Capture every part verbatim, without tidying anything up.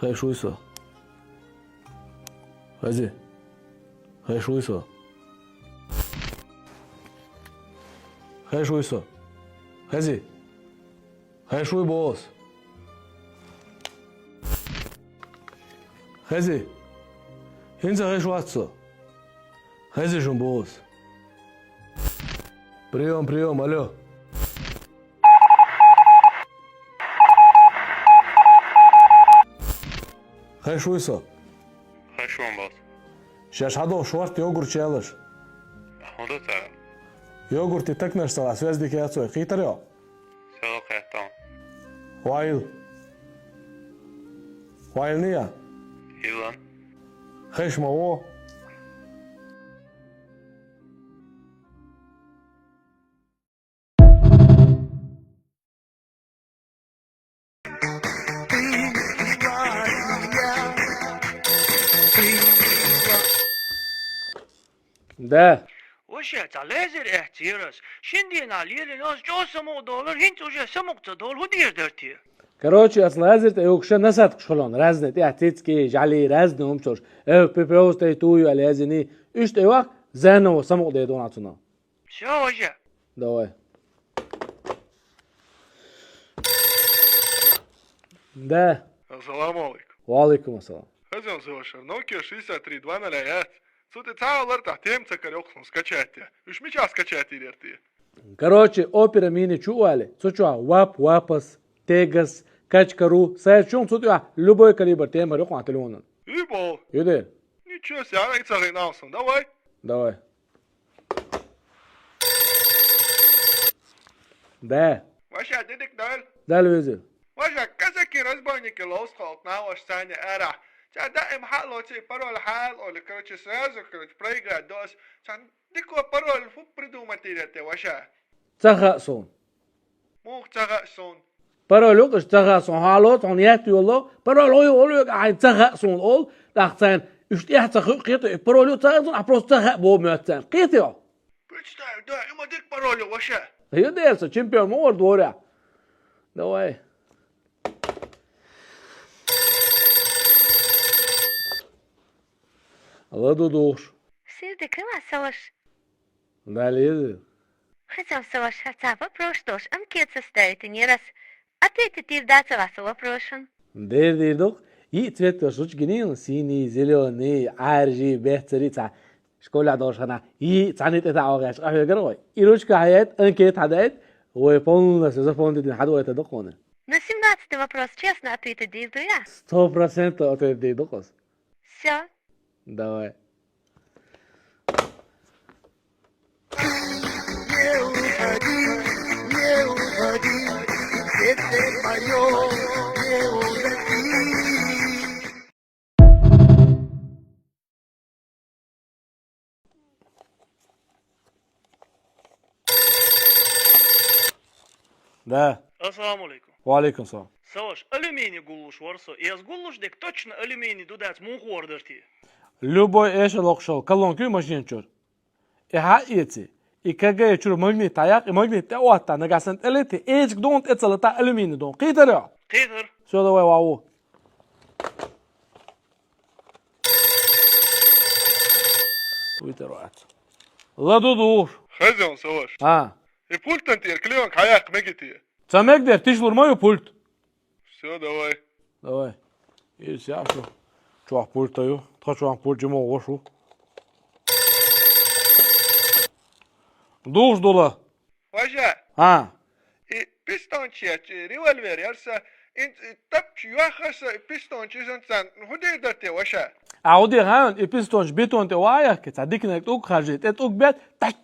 Хеш вуй со. Хези. Хеш вуй со. Хеш вуй со. Хези. Хеш вуй, босс. Хези. ХӀинца хеш вац со. Хези шун, босс. Приём, приём, алло. Хеш вуй со. Хеш вун, босс. Шаьш хьадогӀу шорта йогурт ялаш. ХӀун ду цара? Йогурте такнаш цала связь дика яц вай. Кхийтар йо? Всё, кхеттал. Вайл. Вайл ния? Илан. Хеш ма во. Да. Воша, цхьа лазер эццерас. Шин дийнахь лелийна, оцу чӀогӀа самукъа долура, хӀинца уже самукъа ца долу, хӀун деза дара те? Короче, ас лазер тӀе юхуша насадкаш хуьлун, разный тӀехь цицки, жали, разный умчуш. Э, пипеус тӀе тую а лазини, уьш тӀе вах, заново самукъа де дона цунах. Всё, Ваша. Давай. Да. Ассаламу алейкум. Ва алейкум ассалам. Хазин, Ваша, Nokia шестьдесят три два нуля яц. Цу тӀе цхьа а лартахь тема ца карайоккхун скачать. Уьш мичахь скачать йирерти? Короче, опера мини чу а вали, цу чохь вап, вапас, тегас, качкару, сайт чуьнга цу тӀехь любой калибр тема хир ю хьан телефонан. И бо. Ю де? Ничего себе, ана и ца гӀина алсун. Давай. Давай. Да. Ваша, дедик даль. Даль везил. Ваша, казаки, разбойники, лоус холт, на ваш сани ара. Ца даим хало ци пароль хал, оли, короче, сразу, короче, проиграть дос. Ца дико пароль фу придумать ирете, ваша? Ца хаъ суна. Муха ца хаьа суна? Пароль ю, ца хаьа суна, хьан лоцу, хьуна етта йолу, пароль гӀо ю, олу, хьайн ца хаьа суна, олу, тӀаккха царна, уьш тӀехь ца хуьу, кхета, и пароль ю, ца хаьа суна, а просто ца хаьа боху моьтту царна. Кхета йо? Представь, да, и ма дика пароль ю, ваша. Ю дела со, чемпион ма вара дворя. Давай. Ладу душ. Сирди кыма салаш? Да, лезу. Хазам салаш, хацапа проштош, анкет составить не раз. Ответить дир даца васа вопрошун. Дер дир дух. И цвет ваш ручки не, синий, зелёный, аржи, бехцери ца. Школа дошхана. И цани тета авгаш, а фегар ой. И ручка хаяет, анкет хадает. Ой, полностью заполнить хадуэта духоны. На семнадцатый вопрос честно ответить дир дуя? Сто процентов ответ дир духос. Всё. Давай. Не уходи, не уходи, сердце моё, не уходи. Да. Ассаламу алейкум. Ва алейкум салам. Саваш, алюминий гуллуш вар со. И ас гуллуш дек точно алюминий ду дац, муха вар дар те? Любой эша локшал, колонки машин чур. И хьа эци. И кагая чур магнит таяк, и магнит тӀе отта, нагахь сан тӀе лети, эчик дон тӀе ца лата алюминий дон. Кхитар йо? Кхитар. Всё, давай, вау. Витар вац. Ладу душ. Хазин, Саваш. А. И пультан тӀера клеёнка хьаяккха мегий те? Ца мег дер, тишлур ма ю пульт. Всё, давай. Давай. И всё, что? Чувак пульт даю. Тха чувак пульт жимо вашу. Душ дула. Важа. А. И пистончи, револьвер, ярса, ин, и тапчи, юахаса, и пистончи, зан, зан, худей дате, ваша. А худей хан, и пистончи, бетон те ваяхке, ца дикнек тук хажи, те тук бет, таш,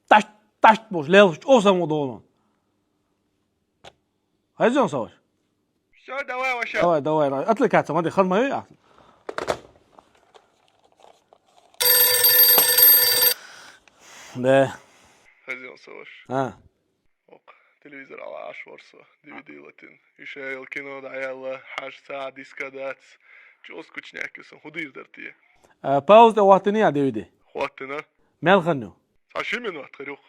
таш, таш, бош, лел, о, само долон. Хайзон, Саваш? Всё, давай, ваша. Давай, давай, давай. Отвлекаться, смотри, хан мою, а. Да. Хайзон, Саваш. А. Ок, телевизор ала аш ворсо, D V D латин. Ишайл кино да яла, хаш ца диска дац. Чё скучняки сон, худыр дартие. А, пауза ватыны а D V D? Хватына. Мел ханю? Саши минут хрюх.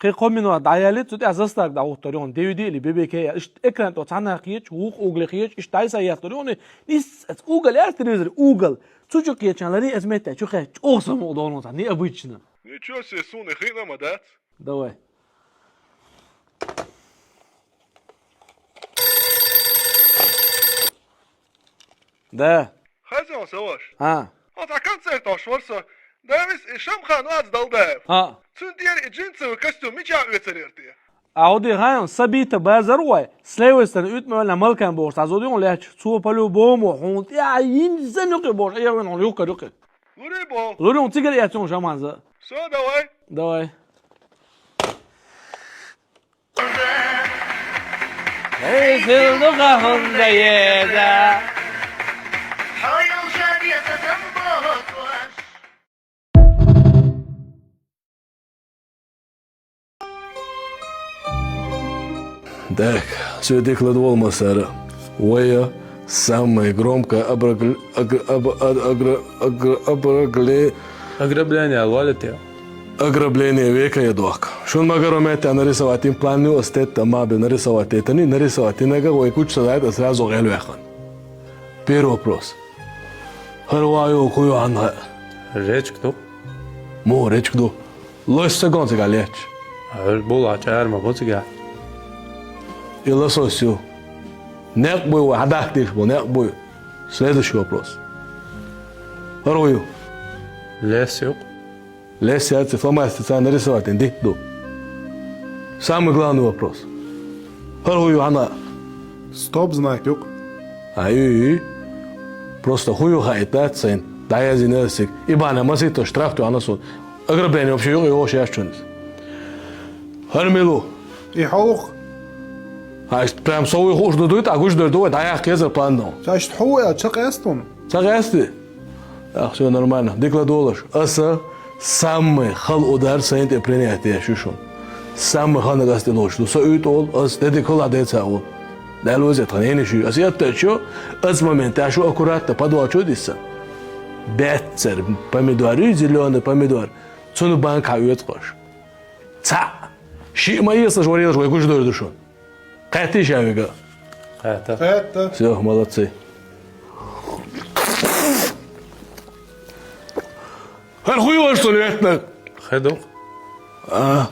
Кхы кхо минот дӀаяле, цу тӀехь застаг дӀагӀуттар юхна, ди ви ди или би би ке я. Иштта экран тӀа цхьаннахьа кхеташ, вукху угли кхеташ, иштта дӀай-схьай еттар юхна, нисса угол яьртар везар, угол. Цу чу кхетча, ларий эс метта чу кхетча, чӀогӀа самукъа долу цхьа, необычно. Ничего себе, суна хиъна ма дац. Давай. Да. Хаза, Саваш? А. Оцу концерт ош вара со. Давис и Шамхан вац Далдаев. А. Цуьнан тӀера и джинсовый костюм мича оьцур яра те? А оди хаьм, Сабита базар вай, с левой стороны уьтмаьлла Малкан бохуш, цхьа зуд юн лаьтташ, цо по-любому хьуна тӀе а йинзан юкъе бохуш, Ӏехавина хьуна юхкар юкъе. Лури бо. Лури хьуна цигара эцна Шамханза. Всё, давай. Давай. Эй, хила ду-кха хӀунда еда? Так, всё, дика ладогӀал, массара. Вай самое громкое обрагл-, агр-, аб-, ад-, агр-, агр-, абрагле-, Ограбление лолите. Ограбление века я дохка. Шун магаро метта нарисовать ин план ю ас тетта ма бе нарисовать тетани, нарисовать инага вай кучу садает, а сразу гӀел вяхан. Первый вопрос. ХӀара ван ю, кху ю хьанна? Речка ду. Мо речка ду. Лось ца гон цига летч. ХӀара була чӀара ма бу цига. И лосось ю. Некъ буй вай, хьадахтиш бу, некъ буй. Следующий вопрос. ХӀара ю. Лес ю. Лес яц, фломастер царна нарисовать дитт ду. Самый главный вопрос. ХӀара хӀу ю хьанна? Стоп знак юкъ. А, ю, ю. Просто хӀу ю хаита дац сайна. ДӀаязйина цига. И бахьана масийтта штраф ду хьанна суна. Ограбление вообще юкъ, йогӀуш яц чунца. ХӀара мила ву? И хьо ву-кх. А, иштта прям со вуй хууш ду дуй, тӀаккха гуш дер ду вай, дӀаяккха езар план ду. Ца иштта хьо ву аьлла, ца къаьста хьуна? Ца къаьсти? Так, всё нормально. Дика ладогӀалаш. Аса самый хала удар сайна тӀе принять еш ю шуна. Самый ханнаг ас тӀе лоцуш ду. Со уьйтӀа олу, ас де дика хала деца олу. Далла везет тхан, ена шу. Ас еттачу, ас момент, ашу аккуратно, подвал чу дисса. Беццар, помидор, ю, зелёный помидор. Цунна банка хьан оьцу къаш. Цхьаъ. Шиъ ма эцалаш, варийлаш вай гуш дойр ду шуна. Кхетти ша вига? Кхетта. Кхетта. Всё, молодцы. ХӀара хӀу ю аша цунна веттинарг? Хи ду. А.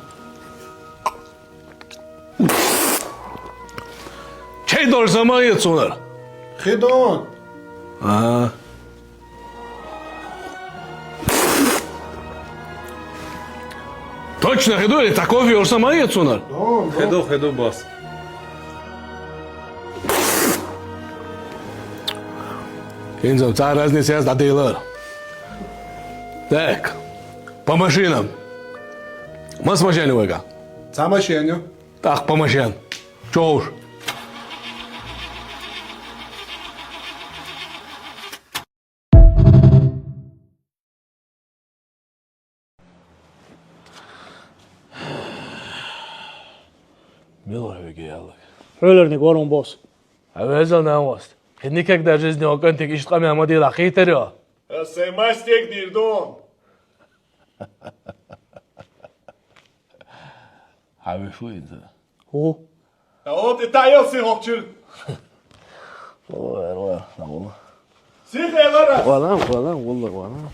Чей долуш сан ма хета цунара? Хи ду. А. Точно хи ду или таков йолуш сан ма хета цунара? Хи ду, хи ду, босс. ХӀинца цара разница яц дӀадийлар. Так, по машинам. Маса машен ю вайга? Цхьа машен ю. ТӀаккха по машен. Чохуш. Мила вай веге яллаг? Хьоьларниг варун босс. Хьан везал нан васт. Хи никогда жизни окантик ишт къамя ма дила хитарио. Ас сайн мастег дир дон. Хьан веш ву иза? ХӀу? Та вот и та ел си хокчир. Ой, ой, ой, ой. Сихе лара. Валам, валам, валла, валам.